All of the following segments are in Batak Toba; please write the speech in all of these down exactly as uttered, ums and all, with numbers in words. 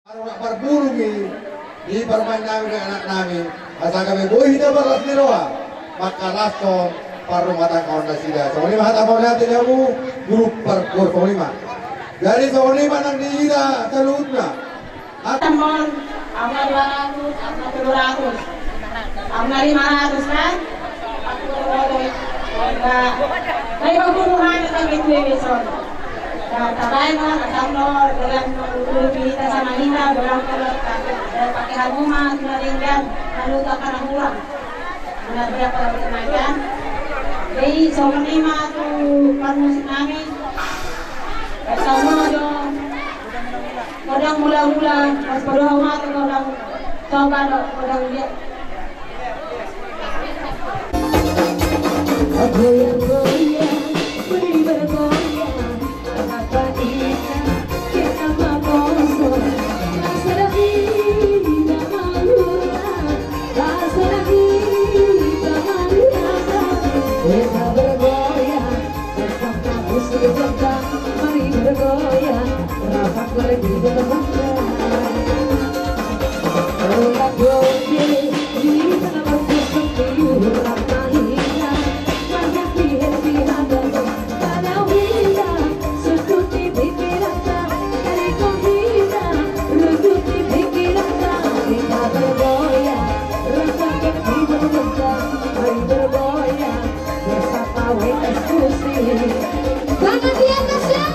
Arurak parbulung i, di parumaen nami dohot anak nami, asa gabe boi hita marlas ni roha mangkalashon parrumatanggaon nasida. Songon i ma hata mauliate di hamu, guru parguru, songon i ma. Jadi songon i ma nang di hita saluhutna. Tambol, angka dua ratus, angka tolu ratus, angka lima ratus kan? Baik, bagus, Tuhan, sampai dua besok. Nah, tabaen on, asal no, dalam dulu kita sama kita, dalam kalau pakai hamu mah, cuma tinggal, lalu tak pernah pulang. Benar dia kalau macam. Jadi, songon i ma tu parmusik nami. Sama dong. Godang mula-mula, pas pada hormat godang. Coba dong, godang dia. Goyang-goyang, beri bergoyang, apa ini? Kita mau kosong, rasa lagi tak malu, rasa lagi tak malu. Kita bergoyang. Tangan di atas, ya.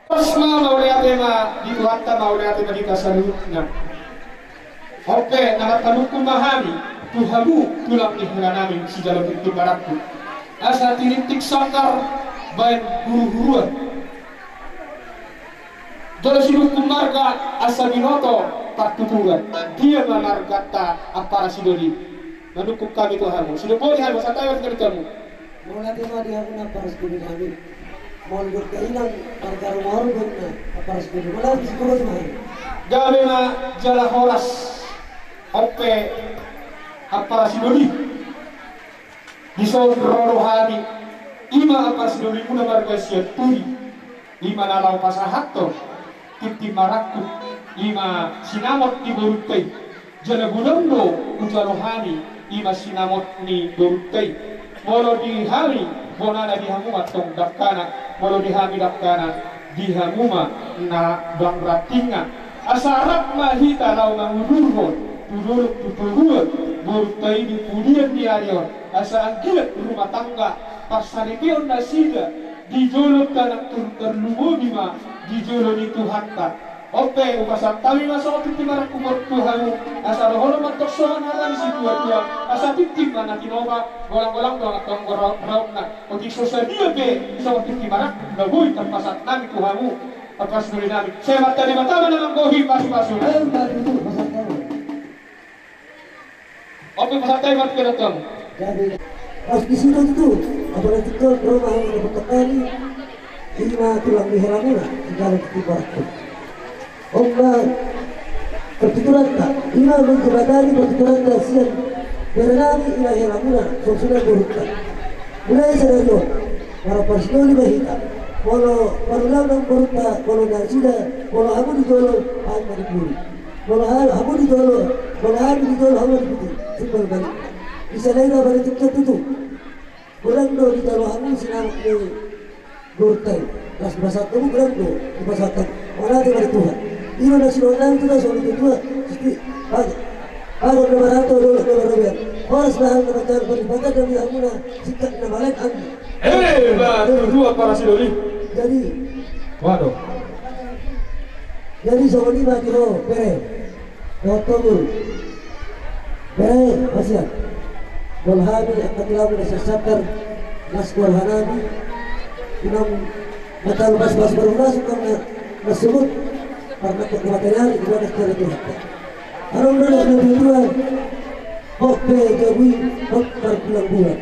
Pos ma mauliate ma di Tuhanta, mauliate ma di hita saluhutna. Oke, na marpanungkun ma hami tu hamu tulang ni hela nami sijalo pintu marangkup. Asa tinintik sanggar baen huruhuruan. Jala sidungkun marga asa binoto partuturan. Dia ma marganta Ampara Sidoli. Mandungkun hami tu hamu. Sidungkun hami, santabi ma tu hamu. Mauliate ma di hamu na Ampara Sidoli nami. Molo dung dainang marga rumah rumah na Ampara Sidoli. Mauliate sidungkun hami. Gabe ma jala horas. On pe Ampara Sidoli. Dison ro do hami, i ma Ampara Sidolimuna marga Sianturi, i ma na laho pasahathon tintin marangkup, i ma sinamot ni borunta i. Jala godang do hujalo hami, i ma sinamot ni borunta i. Molo di hami bonana, di hamu ma antong dangkana. Molo di hami dangkana, di hamu ma na bangrantingna. Asa rap ma hita laho mangudurhon tu dolok tu toruan borunta i di pudian ni ari on, asa anggiat rumah tangga parsaripeon nasida di jolo tanah, tar-, tarlumobi ma di jolo ni Tuhanta. On pe hupasahat hami ma songon tintin marangkup on tu hamu, asa dohonon ma antong songon hata ni situatua, asa tintin ma na tinopa, golang-golang do antong raupna. Otik so sadia pe songon tintin marangkup na boi tarpasahat hami tu hamu. Ampara Sidoli nami. Sai Amanta Debata ma na manggohi pasupasu. Ayo, Amanta Debata, pasahat hami. On pe pasahat hami ma tu hamu. Jadi, pas di situ tu, apalagi tu rumah yang berkali, i ma tulang ni helamuna, di dalam tintin marangkup. On ma partituranta, i ma mangkebadani partituranta sian bere nami, i ma helamuna, songon i ma borunta. Mulai sadari on, marAmpara Sidoli ma hita. Molo marulaon borunta, molo nasida, molo hamu di jolo, hami ma di pudi. Molo ha-, hamu di jolo, molo hami di jolo, hamu ma di pudi. Simpel balik. Bisa lain apa di tiktok itu. Godang do dijalo hamu sinamot ni borunta i. Las dipasahat hamu, godang do dipasahat hamu. Mauliate ma di Tuhan. I do na sidohonon nami tu na songon i tu Tuhan. Susti. Bagus. Bagus na marhato, dolok na marrobean. Horas ma hami na manjalo, pardipatan nami hamuna singkat na malai anggi. Eh, ba, tu dua Ampara Sidoli. Jadi. Waduh. Jadi songon i ma di ho, bere. Dohot togu. Bere, hasian. Molo hami angka tulang na sian Sangkar, las ni roha nami, inang na talu pas-pas baru masuk, karena na subut, karena kekuatan yang di mana kita itu. Adong do na tujuan, hot pe jabu i, hot parbulan-bulan.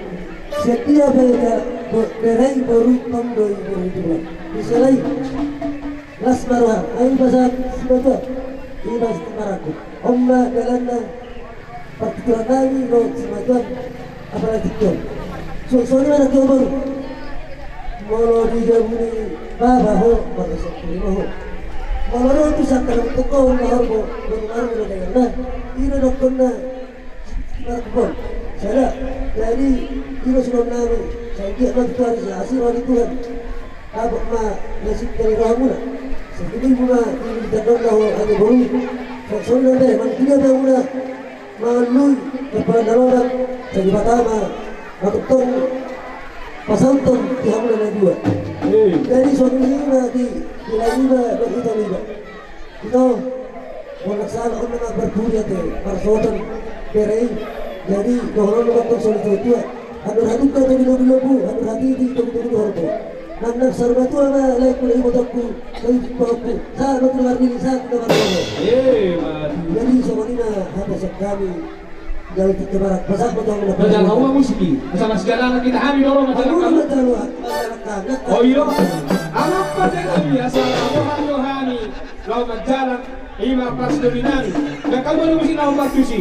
Setia pe ja, bo-, bere i boru i, tong do i boru i tubuan. Bisa lai. Las ma roha, ai pasahat sibatuan. I ma tintin marangkup. On ma dalanna partituran nami ro sibatuan, apalagi tong. So, songon i ma na tio boru. Molo di jabu ni bapa ho, molo songon i ma ho. Molo ro tu Sangkar toko, ma horbo, boru marung na dalanna. I do dokkonna. Markupon. Sada. Jadi, i do suruhan nami. Sai anggiat ma tu ari, sai asi roha ni Tuhan. Dapot ma nasib dari rohamuna. Sai tubu ma di tandok na ho ate boru. Sai songon i ma be, manang tudia pe hamuna mangoloi, kepala darurat, sai Debata ma, ma tongtong pasahathon di hamuna na dua. Hei. Jadi songon i ma di, di Laliba, dohot di Taliba. Ito, molo salah on ma berpuri ate, marsohotan bere i. Jadi, dohonon ma antong songon i tu tua. Andor hatungka tu bilo-bilo pu, andor hatiti tu bilo-bilo horbo. Nang, nang saur matua ma laengku, na ibotongku, na ibotongku. Sahat ma tu na marnini, sahat tu na marnono. Eh, mati. Jadi, songon i ma hata sian hami. Jalo tintin marangkup, pasahat ma tu hamu na. Manjalo hamu ma musik i. Asa marsijalangan hita hami do ro manjalo. Hamu do manjalo, manjalo hami. Oh, iyo. Alap ma jala biasa, roha ni rohami. Laho manjalang, i ma Ampara Sidoli nami. Nang hamu ma musik na hombar tusi.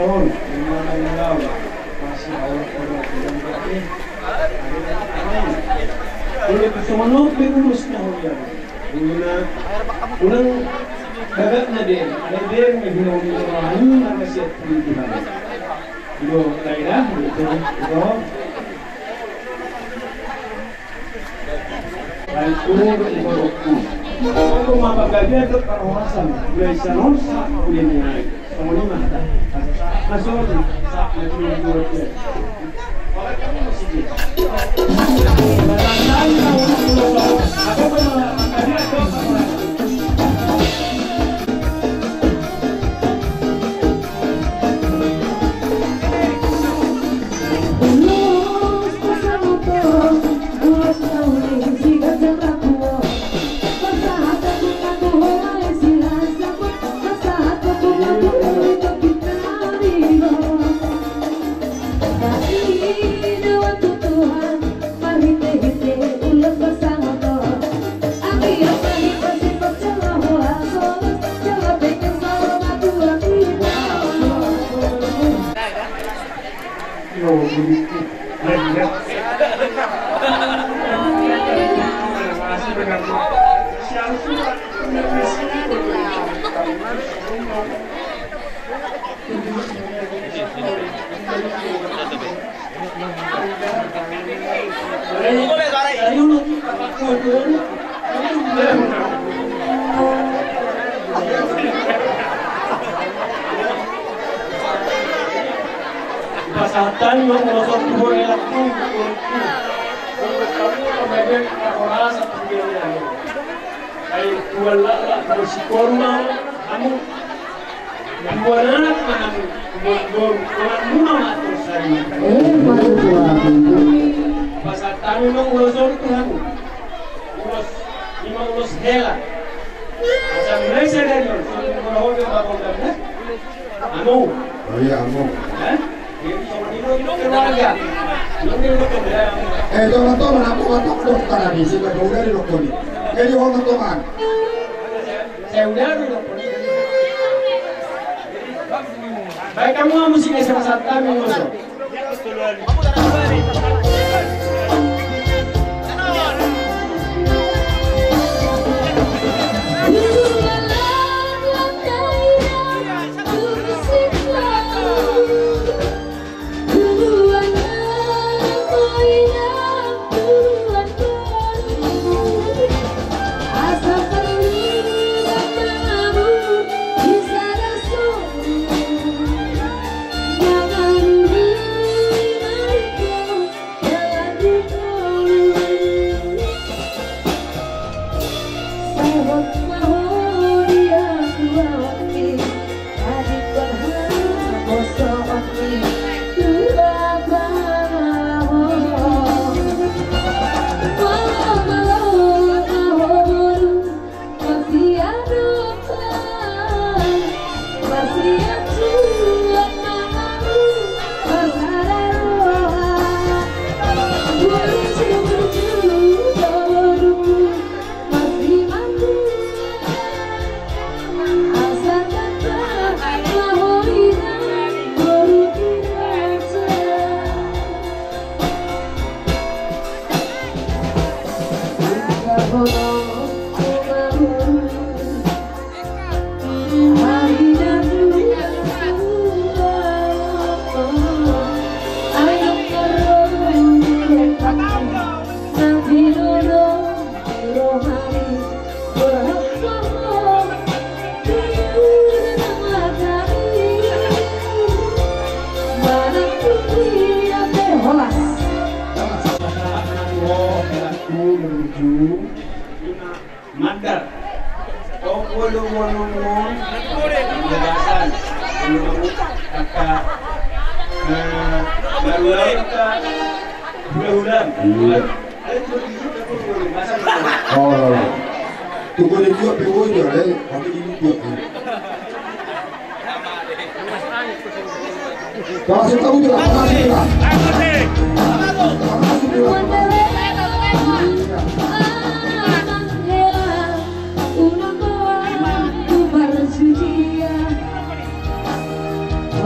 On, di mana-mana, masih awal orang bilang, eh, ada yang lain. Boleh bersama nopi ulos na holian. Guna, unang bagak na den, ada den, na hinauli rohani, na masiat di Tuhan. Ido, daerah, ido, ido. Baik, umur lima puluh. Aku mama bagian tu perhorasan, mulai sanonsa, kuliah ni hari. Songon i ma hata. Masuk, sa, masuk, masuk. Pasahat hami ma ulos on tu ho, hela, tu ho. Ai tuan laklak, tuan sikola ma hamu. Tuan anak ma hamu. Tuan boru, tuan muna ma tuan sari. Eh, mantap, tuan. Pasahat hami ma ulos on tu hamu. Ulos, ima ulos hela. Asa mulai sadari on, songon i ma roham, Pak Polda, eh? Hamu. Oh iya, hamu. Eh? Eh, tongan-tongan, hamu, tongan-tongan, tongan, tongan, tongan. Jadi, tongan-tongan. Sai uda do. Baik, hamu, hamu, sini sama satu kami, musuh. Mandar. Tong ualu ualu on. Pembebasan. Belum kata, eh, baru lain kata. Hula-hula. Iya. Ada juga di situ, tapi belum basah. Oh. Tunggu di gua, P W dia, eh. Tapi di gua.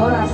Horas.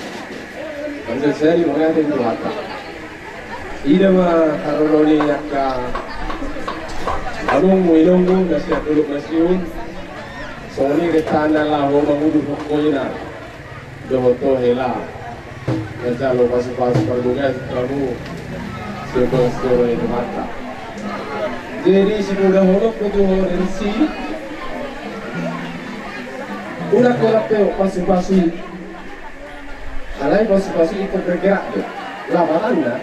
Manjajari mangate tu hata. Ida ma haroro ni angka amongmu inongmu na sian dolok na siun. Songon i rentana laho manguduhon ho inang dohot ho hela. Manjalo pasupasu parbagason hamu sian bagas joro ni Tuhanta. Jadi simulahononku tu ho dari si. Unang ho lampe pasupasu i. Alai pasupasu i ingkon bergerak do. Lapatanna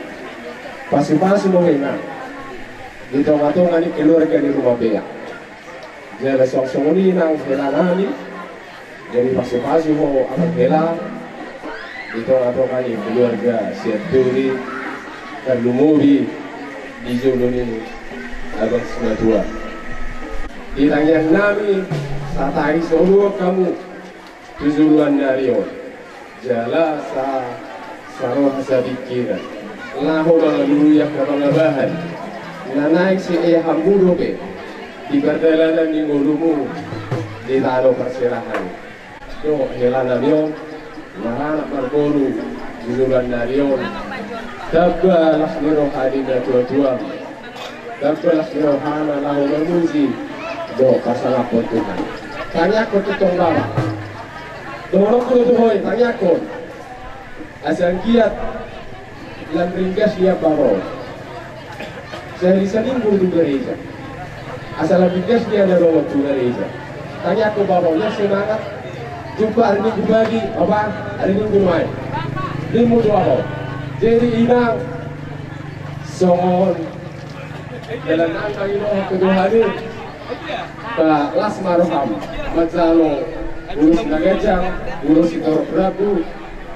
pasupasu ma ho inang di tongatonga ni keluarga ni Rumambea. Jala songon i nang hela nami. Jadi pasupasu ho amang hela di tongatonga ni keluarga Sianturi, tarlumobi di jolo ni abang simatua. Di tangiang nami, satangis oloan hamu tu joloan ni ari on. Jala sa, saroha sapingkiran laho mangalului angka pangabahan na naeng sian hamu dope di pardalanan ni ngolumu di tano parserahan. Dohot hela nami on, maranak marboru di joloan ni ari on. Tamba las ni roha ni natuatuam. Tamba las ni rohana laho mamuji dohot pasangaphon Tuhan. Tangiangkon tongtong bapa. Dohononku do tu ho i, tangiangkon. Asa anggiat lam ringgas ia bapa on. Sehari salinggu tu gareja. Asa lam ringgas ia na ro tu gareja. Tangiangkon bapa on, ia semangat. Jumpa ari Minggu pagi, bapa, ari Minggu nuaeng. Ninmu tu bapa on. Jadi inang songon dalan nang na idohon tu Tuhan i. Ba las ma roham manjalo ulos na ganjang, ulos sitorop rambu.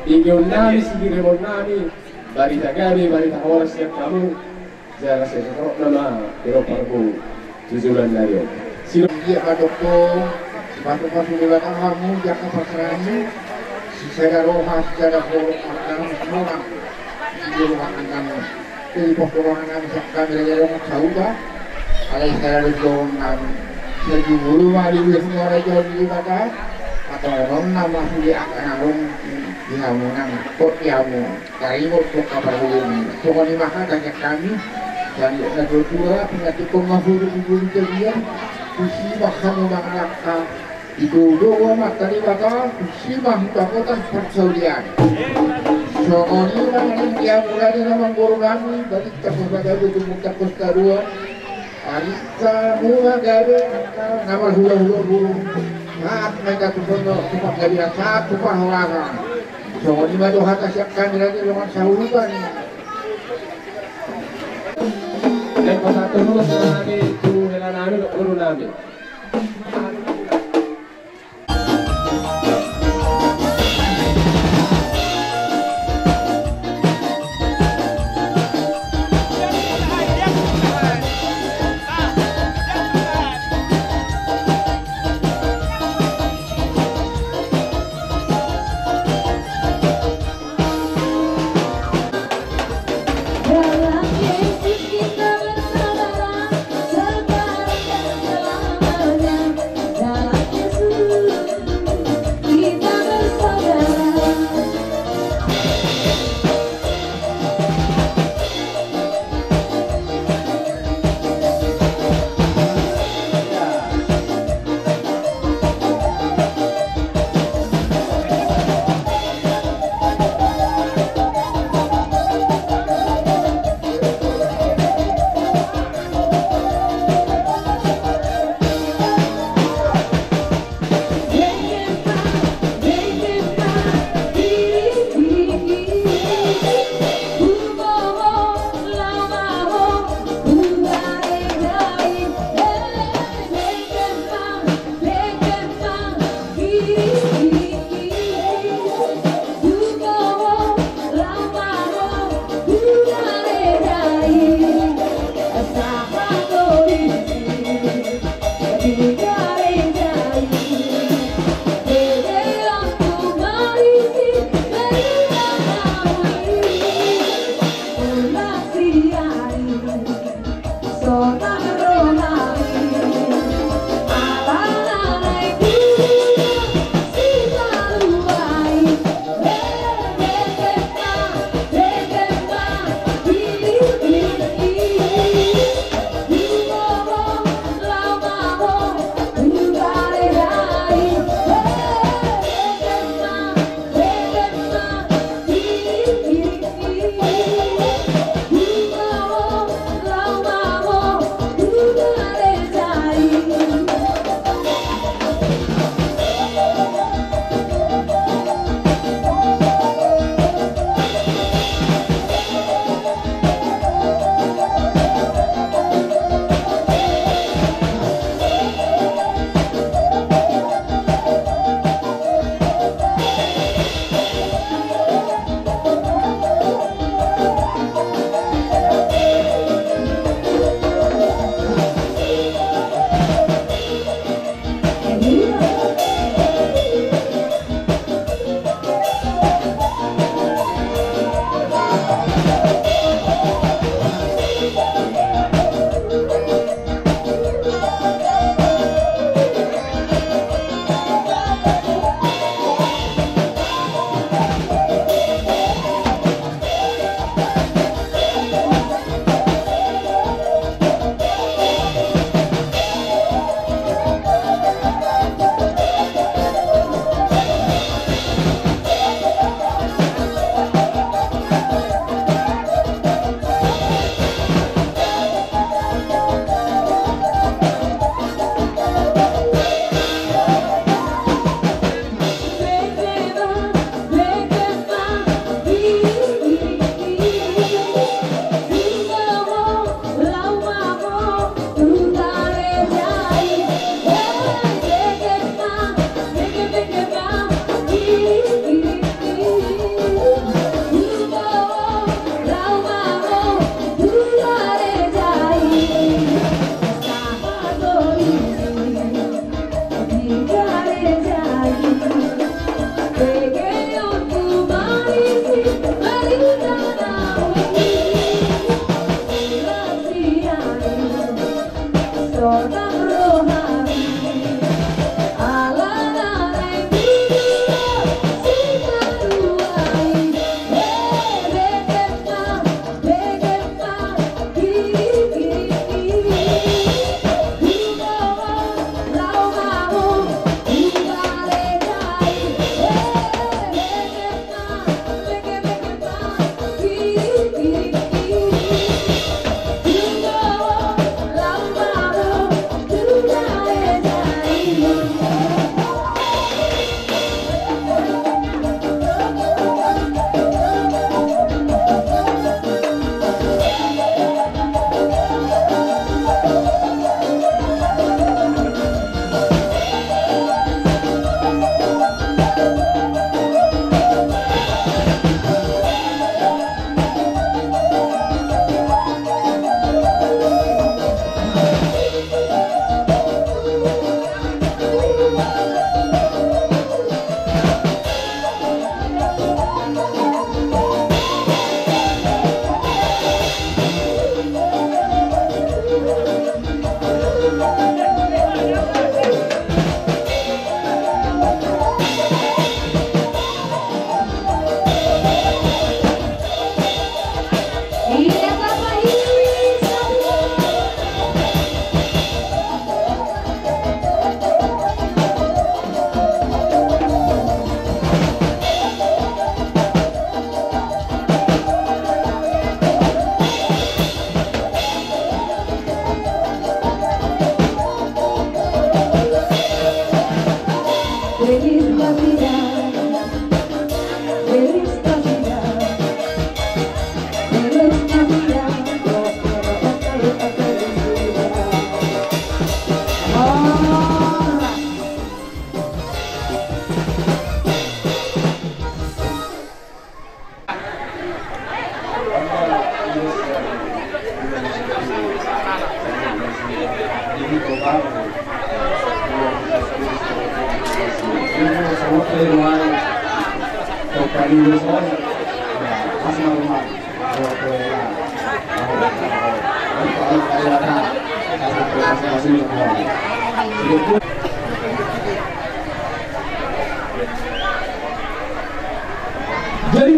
Ingkon nami sihirehon nami barita gabe, barita horas sian hamu. Jala sai satorop nama i do parbu tu joloan ni ari on. Sirap dia madokto, pasupasu Debata hamu, jaka pasrahon sisada roha, sisada horong, angkang, sisada angkang. Jadi pos dohononnami sian hami Raja Dongan Sahuta. Alai sada do dohononnami. Sai jumolo ma di luas ni raja ni Debata. Atau non nama sude angka na ro di hamu nang kot di hamu. Taringot tu angka parhobas. Songon i ma hata sian hami. Jadi na ro tua pinantikhon ma huduk di bulu jadian. Tusi ma hamu mangalangka. Itu doa mata ni Debata, tusi ma huta kota parsaulian. Songon i ma nang dia mulai na manggoruhon nami, balik tapos bagabe tu mutak kos kadua. Arika mula gabe, na marhula-hula burung. Saat mereka tu pondok, tu panggabean, saat tu parhorasan. Songon i ma do hata sian hami Raja Dongan Sahuta ni. Dan pasahathon ma hami tu hela nami, dohot boru nami. Jadi,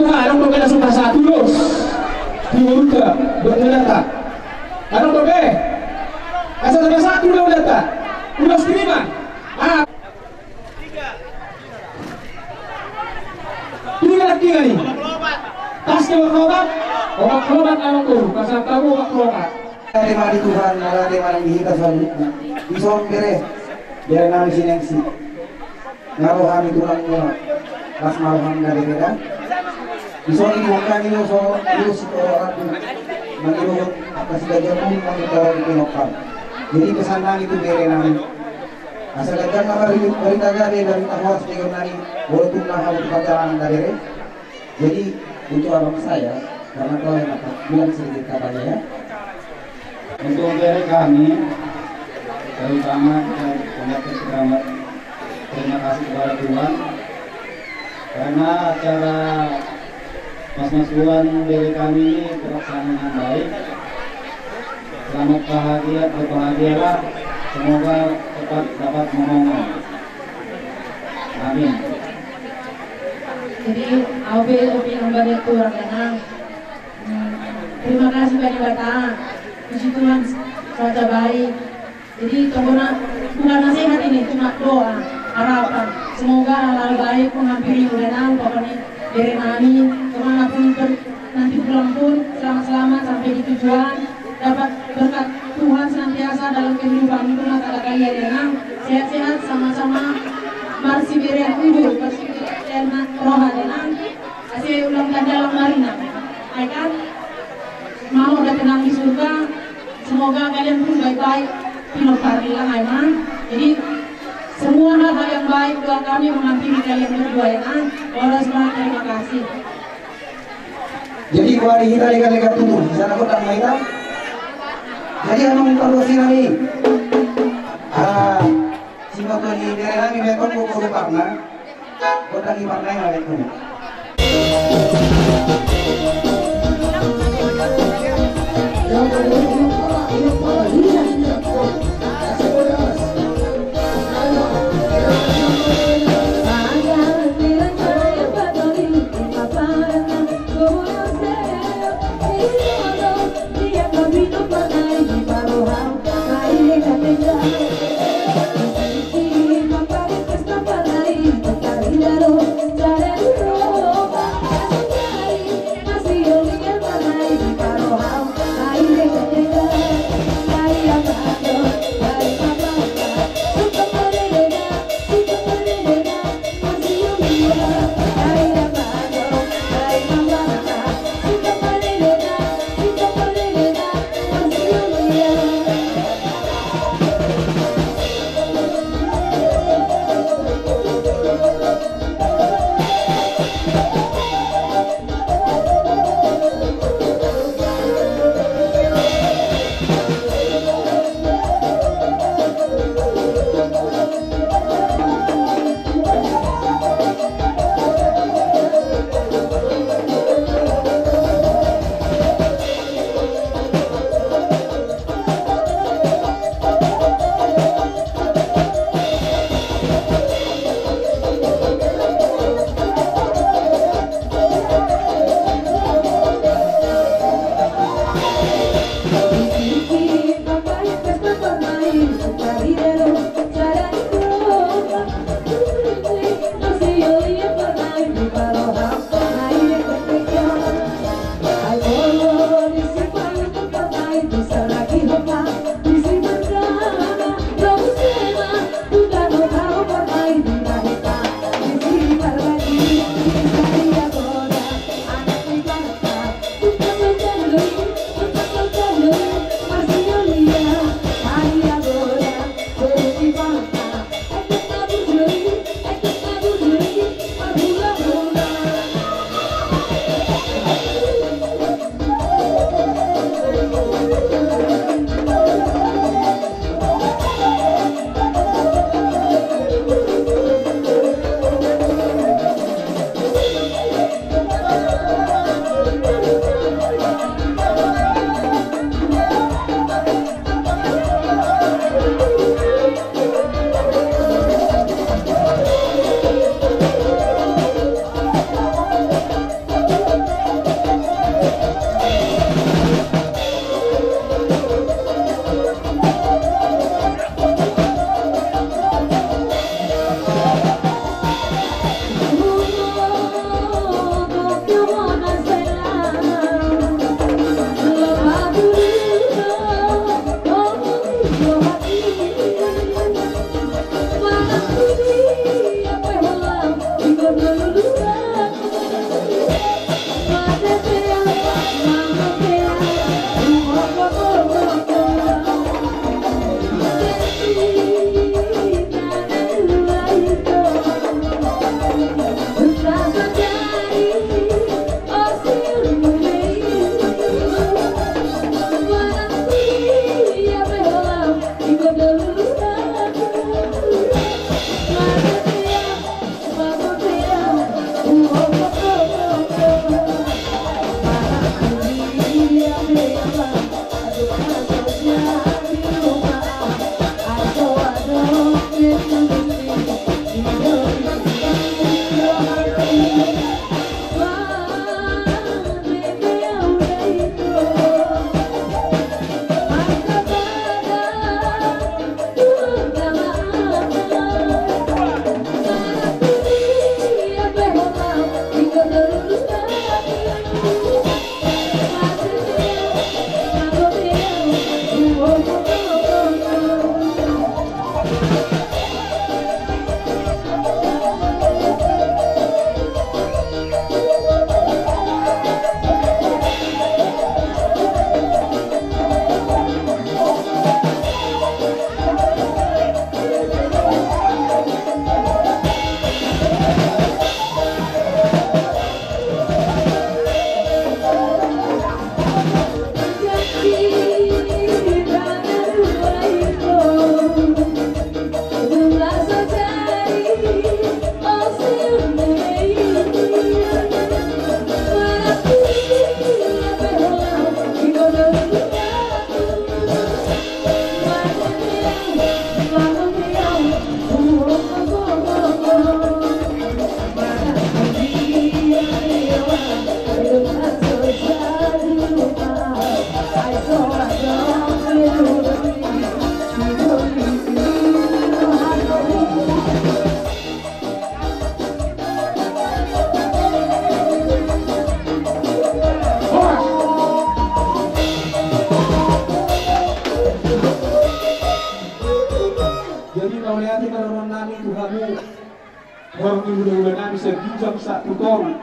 bah, adong dope na so pasahat ulos. Di urut ka, buat menata. Adong dope. Asa na pasahat ulos data. Ulos terima. Ah. Tiga, tiga ni. Tas ke obat, obat, obat, anu tu, pasal tahu obat, obat. Terima di Tuhan, ala terima di hita selalu. Dison bere, bere nami si Nengsi. Nga roha ni tulang mua, las ma roha ni na bere da. Dison i bukan i so, i si toro aku. Mangiruhut, apa si gajah pun, mangiruhut orang di Pinokam. Jadi pesan nami tu bere nami. Asa ganjang ma barita gabe, barita hoas, di gomnani, walaupun na hau tu perjalanan na bere. Jadi, untuk abang saya, karena kau yang akan bilang sedikit katanya, ya. Untuk bere kami, terutama kita mengucapkan selamat, terima kasih kepada Tuhan. Karena acara Mas-mas Tuan dari kami ini terlaksana dengan baik. Selamat bahagia, berbahagialah. Semoga cepat dapat memohon. Amin. Jadi, au pe, au pe nambah dia tu orang kena. Hmm, terima kasih banyak, Bapak. Puji Tuhan, cuaca baik. Jadi, tonggo na, bukan nasihat ini, cuma doa, harapan. Semoga hal-hal baik menghampiri Undana, pokoknya bere nami, kemana pun per-, nanti pulang pun selamat-selamat sampai di tujuan, dapat berkat Tuhan senantiasa dalam kehidupan rumah tangga kalian, ya, Nang. Sehat-sehat, sama-sama marsiberean uju, marsiberean roha, ya, Nang. Asa ulang tanda lang marina. Ai kan? Mau udah tenang di surga. Semoga kalian pun baik-baik. Pinompar bilang, ai, Mang. Jadi, semua hal-hal yang baik doa kami menghampiri kalian berdua, ya, Mang. Walau semua, terima kasih. Jadi, kuari hita lega-lega tubuh. Di sana kota Maita. Jadi, anu, minta doa sini. Ah, si Bapak ini, dari nami, Bapak, kau, kau, kau, Horong ni hulahula nami sian ginjang sahat tu toru.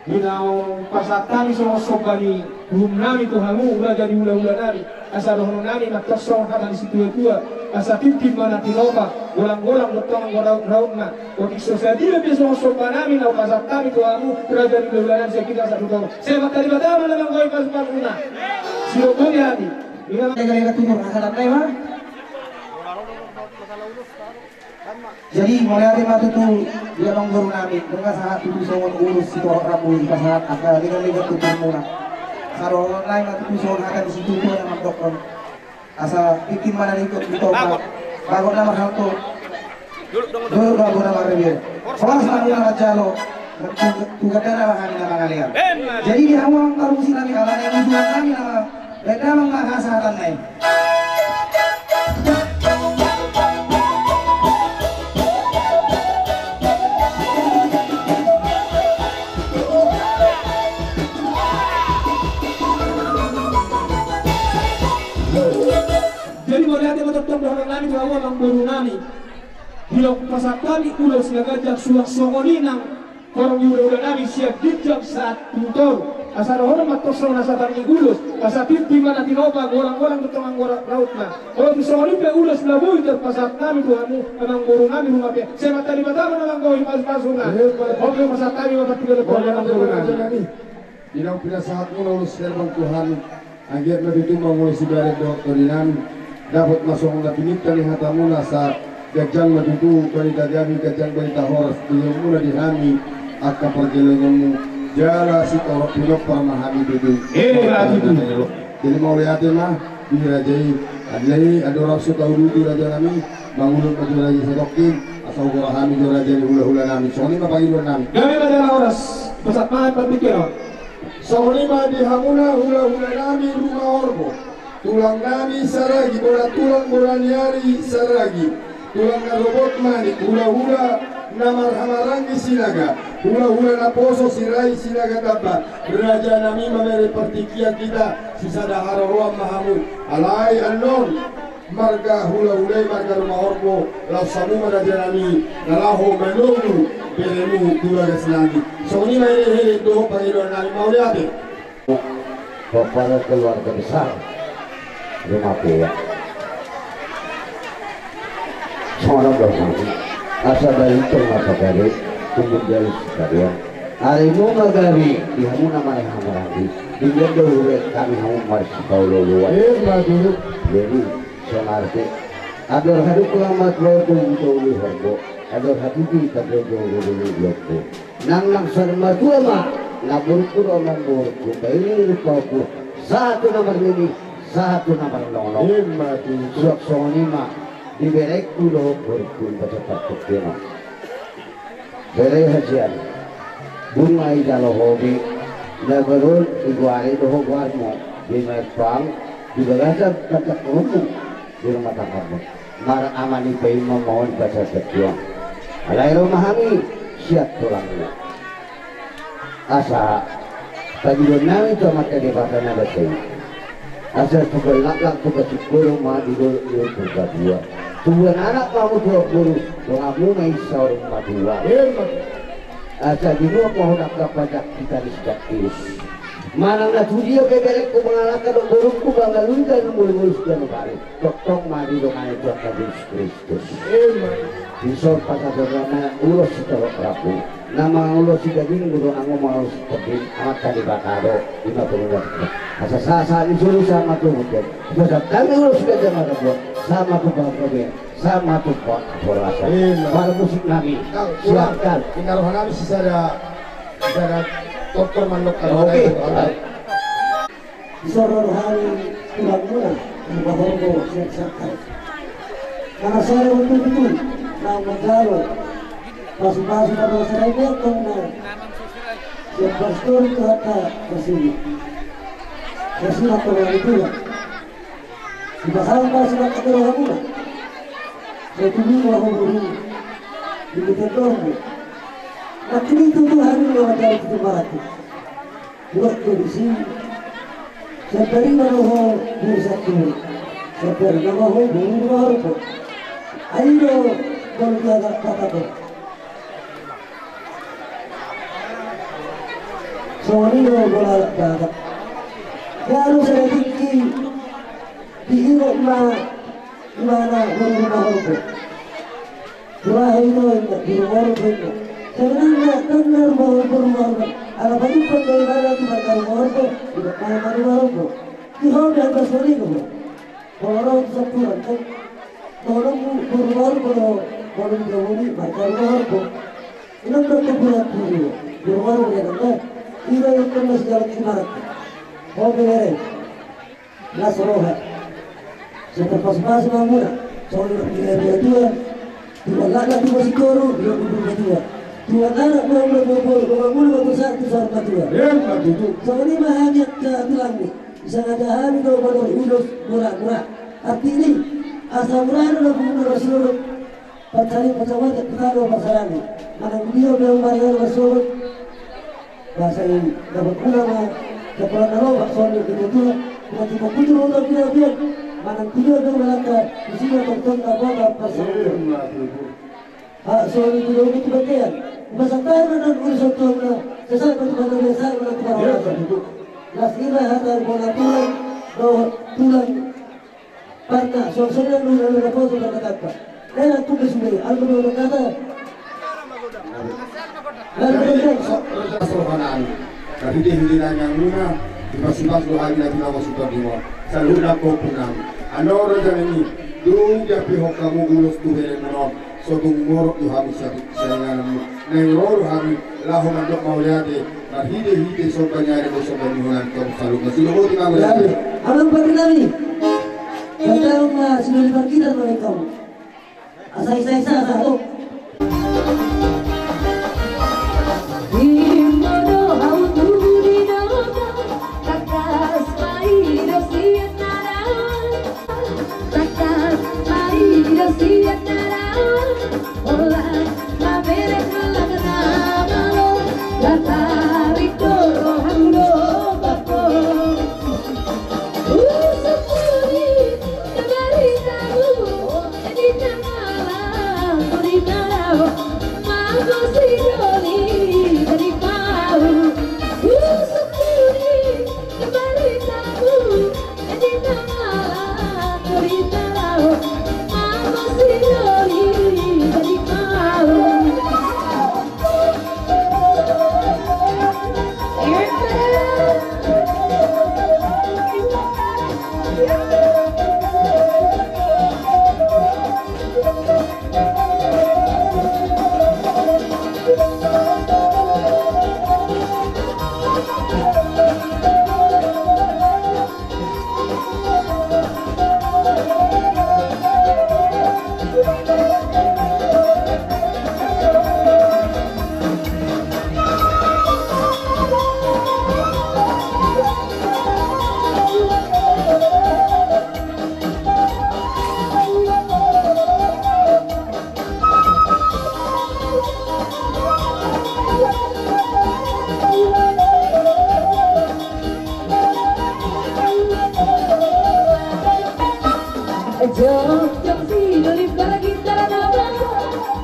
Di na pasahat hami songon somba ni uhum nami tu hamu raja ni hulahula nami. Asa dohonon nami ma tong songon hata ni situatua. Asa tintin ma na tinopa, golang-golang dohot tonga raut-rautna. Otik so sadia pe songon somba nami na pasahat hami tu hamu raja ni hulahula nami sian ginjang sahat tu toru. Sai ma Debata ma na manggohi pasu-pasuna. Sidok boti hami. Ina ma. Lega-lega tu murah, asa dapet ma. Jadi mauliate ma tutu di amangboru nami, nunga sahat tutu songon ulos sitorop rambu i pasahat angka lega-lega tu turmuna. Sadohonon nai ma tutu songon hata ni situatua na mandokkon. Asa tintin ma na ringkot di topa, bagot na marhalto, dolok do hamu na marrebet. Horas ma hamu na manjalo, tu gandana ma hami na mangalean. Jadi di hamu amang parmusik nami, ala ni usulan nami na Baen damang ma hasahatanna i. Jadi mauliate ma tongtong dohonon nami tu hamu amangboru nami. Di na pasahat hami ulos na ganjang suang songon i nang horong ni hulahula nami sian ginjang sahat tu toru. Asa dohonon ma tong songon hata ni ulos, asa tintin ma na tinopa, golang-golang dohot tonga rautna. Olo, tu songon i pe ulos na boi tarpasahat nami tu hamu amangboru nami, nunga pe sai ma Debata ma na manggohi pasu-pasuna. Oke, pasahat hami ma partingkian tu amangboru nami. Di na pinasahatmuna ulos herbang tu hami. Anggiat ma tutu mangoloi sibahen dohot tondi nami, dapot ma songon na pininta ni hatamuna, asa ganjang ma tutu barita gabe, ganjang barita horas tu ulaonmuna di hami angka pargellengonmu. Jala sitorop pinompar ma hami tutu. Eh, raja tutu. Jadi mauliate ma di raja i. Andai andorang so tauduti raja nami, mangulon ma jo raja i satongkin, asa hugora hami jo raja ni hulahula nami. Songon i ma pangidoan nami. Gabe ma jala horas. Pasahat ma partingkian on. Songon i ma di hamuna hulahula nami Ruma Horbo, tulang nami Saragi, bona tulang bona ni ari Saragi, tulang na robot manik, hulahula na marhahamaranggi Sinaga, hulahula naposo Sirait Sinaga Tamba, raja nami, mamere partingkian hita, sisada haroroan ma hamu. Alai annon marga hulahula i, marga Ruma Horbo, laos hamu ma raja nami na laho manunggu beremu tu bagas nami. Songon i ma hehe dohot pangidoan nami, mauliate. Kepada keluarga besar Ruma Pea. Songon on do hami, asa balintang ma pagari, tumundalhon sitadoan. Ari nunga gabe di hamuna marhahamaranggi, di na gabe hami hamu marsipaolo-oloan. Emma tutu. Jadi songon i pe, andor haduan ma tu ahu tu Ruma Horbo, andor hatutu tu ahu tu Ruma Horbo. Nang nang saur matua ma, na borungku dohot na borungku, baen ni rupaku, sahat tu na marnini, sahat tu na marnono. Emma tutu. Suang songon i ma di berengku dohot borungku, baca patuk kena. Bere hasian, bunga i jalo hobi, na baru i goari dohot goarmu, di merpang, di bagasan patak rummu, di rumah tanggamu. Mar ama ni paima mohon basa berjuang. Alai ro ma hami sian tulangmu. Asa pangidoan nami tu Amanta Debata na basa i, asa tu ballak tu kasingkoru ma di dolok ni Purbatua. Tubuan anak ma hamu tu boru, donganmu ma i saur matua. Asa dinuak ma hona angka patak hita ni si Baktius. Manang na tu dia pe berengku mangalangka dohot borungku, mangalui dan mulus dan baru. Tongtong ma didongani Tuhanta Jesus Kristus. Emma. Dison pasahaton ma ulos sitorop rambu. Na mangulosi daging do, na mangulosi tondi, Amanta Debata do. Ima tu rumah. Asa sahat-sahat ni solu sama tu mungkin. Asa hami ulos ganjang marga buat. Sama tu bangga be. Sama tu bangga. Emma. Para musik nami. Silakan. Tinggal roha nami sisada, sisada dokter mandok. Oke. Dison ro hami tulangmuna, Ruma Horbo sian Sangkar. Manang sada ma tutu, na manjalo pasu-pasu, na manjalo sada i, antong na sian pastor tu angka na sini. Na sini antong na tulang. Dipasahat ma sian angka na rohamuna. Sai tubu ma ho boru, di bete dormu. Nangkin i tutu hami na manjalo tutu maratu. Buat do disi. Sian tarima do ho boru Sangkar. Sian tarima do ho boru Ruma Horbo. Ai do bolu dia agak patah do. Songon i do bola anak batak. Garu sada tingki diingot ma ibana boru Rumahorbo. Boru Rumahorbo inna, boru Rumahorbo inna. Sebenarna ndang na Rumahorbo, Rumahorbo. Ala pajumpang do ibana tu marga Rumahorbo, di marga Rumahorbo. Di ho pe angka songon i do. Molo ro tu sampuran kan, molo boru Rumahorbo do, molo di jabu ni marga Rumahorbo. Inna ndang keburan tu boru Rumahorbo inna. Ida yang pernah sejalan di marga. Ho pe bere. Las roha. Sai tarpasupasu ma hamuna. Songon na nidok ni natuatua. Tuan lakna, tuan sitoru, tuan udur matua. Tuan anak, tuan udur matua, tuan udur matua, tuan udur matua. Emma tutu. Songon i ma hami angka tulangmi. Disangaja hami do mandok ulos borat-borat. Artini, asa murana do punguan na marsogot. Pansari pansawat kita do pasaran. Manang dia do marga marsogot. Bahasa ini dapat guna ma. Kepala nalo bakso ni kita tu. Nanti mau kutu lo tak kita biar. Manang dia do malaka. Di sini tonton apa apa pasaran. Hak soal itu dulu itu bagian. Masa tahu dan urusan tuan. Sesat betul betul biasa. Las ira hata bola tulang. Bahwa tulang. Parna, songon songon na nunga nunga poso parna tangka. Ena tumbe sumbe, alma nunga nunga kata. Lalu jadi, kebiasaan. Tapi dia hindi na yang nunga, dipasipas do hari nanti nama suka dimo. Saluhutna kompunami. Andorang jadi ni, dung dia pihok kamu ulos tu bere menon. Sotung morot do hami sainganmu. Naeng ro do hami laho mandok mauliate. Marhite-hite somba ni ari do somba ni holan tong saluhutna. Sidok boti mauliate. Amang pardenggan nami. Kata ma sidoli parkita ma kamu. Asa isa-isa asa tu. Di modo hau tu di dodo. Tangkas ma i do sian na ra. Tangkas ma i do sian na ra. Holan mamereng holan na malo, latarik do rohangku do bangko. Usungkuni na baritamu, di na ngalangku di na laho, mangkosi doli di pahu. Usungkuni na baritamu, Jongjong sidoli pargitara nama,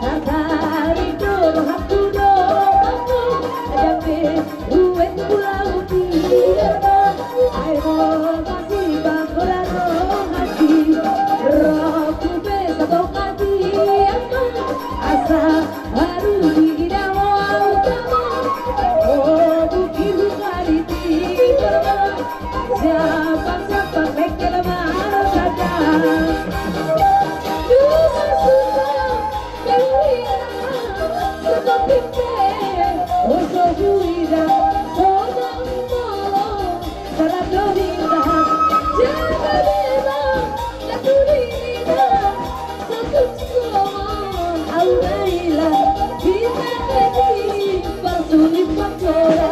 natari do rohangku do bangko, jambe uet pulau tiada, ai ho masih bangko dan rohangki, rohangku be sabong hati angka, asa Baru diida ho au tama, o bukir hukari tiba ma, siapang-siapang bengkel marsada. Dusun susa keluiran, suka pimpe, oso huida, soda umolo. Salah do hita jaga deba, na tu diriba, satu somo, aura ila, hita kaki, parsulit pakola.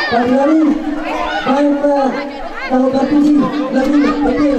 Pariari, baik, Pak. Kalau batu sih, lagi, lagi.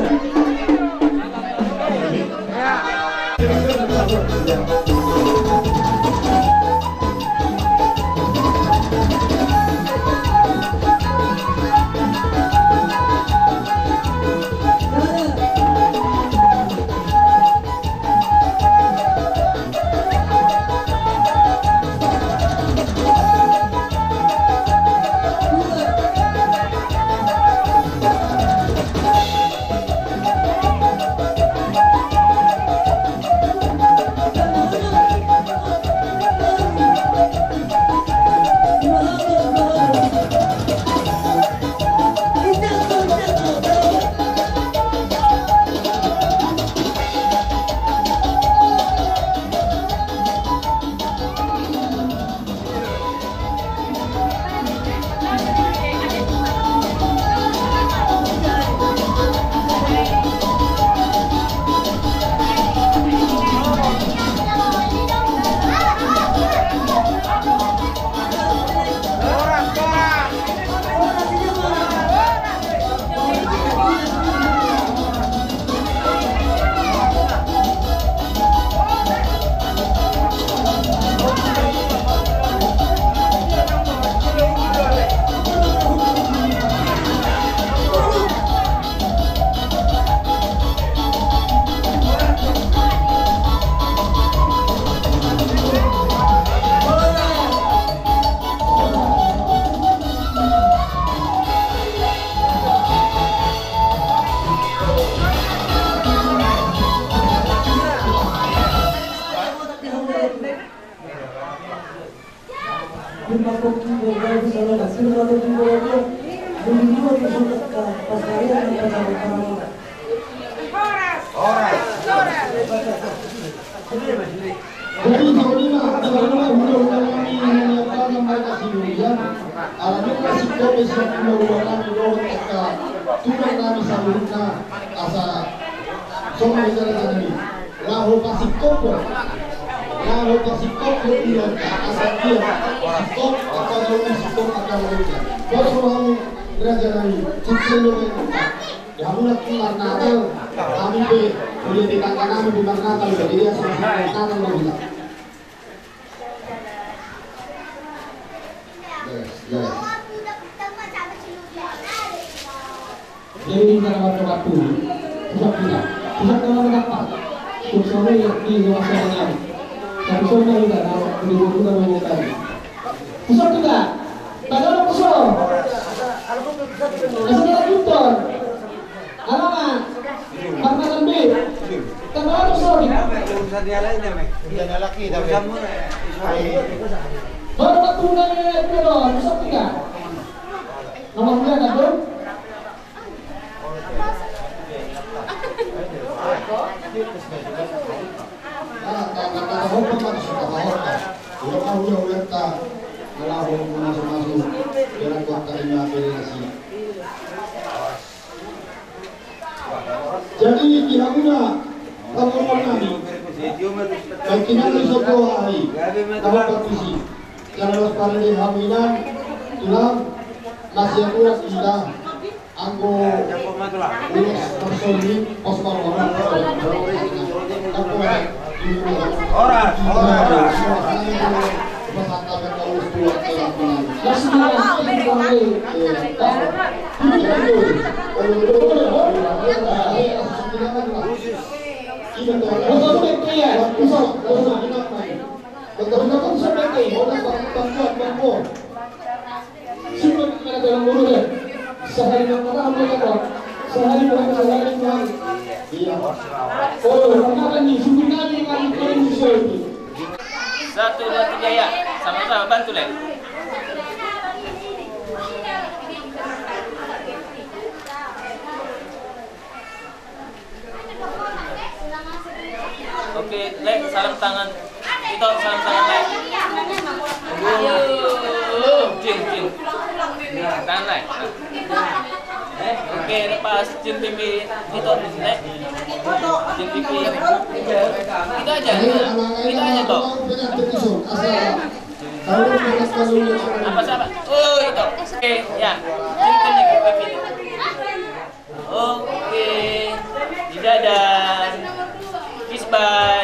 Jadi, songon i ma, songon i ma, mula-mula nami, nami, apa namanya, si Durian, ala nunga singkop, singkop mula-mula nami dohot angka tulang nami saluhutna, asa songon i, jala-jala i. Laho pasingkop, laho pasingkop, dia, asa dia, singkop, apa namanya, singkop, apa namanya. Bos, rohamu, raja nami, cincin lo, Ya, mula tu marnatal, kami pe, mula di tangga nami di marnatal, jadi dia sama-sama marnatal lo, mula. Yes, yes. Jadi, di sana waktu-waktu, pusat kita, pusat dalam dapat, pusat ini, di luar sana. Tapi semua kita, kalau di luar kita, Pusok juga. Taga pusok. Pusok lagi pusok. Alaman. Parmasan B. Taga pusok. Baru waktu mulai, pusok tiga. Nomor tiga, kan, tuh? Jadi, di hamuna, parngoluan nami, baik inang, so dua hari, na hombar tusi. Jala laos parade hamu inang, tulang, na sian urat ita. Anggo ulos marsoli, pos marmora. Horas, horas, horas. Sumber mana dalam mulut, eh? Sahali makan, sahali makan. Iya. Oh, makan nih, sumber nami, nami, nami, sumber. Satu, dua, tiga, ya. Sama-sama bantu, Lek. Oke, Lek, salam tangan. Ito, salam tangan, Lek. Cium, cium. Tangan, Lek. Oke, lepas, cium pipi. Ito, Lek. Cium pipi. Ito aja. Ito aja, toh. Apa, siapa? Oh, ito. Oke, ya. Cium pipi. Oke. Dadah. Kiss, bye.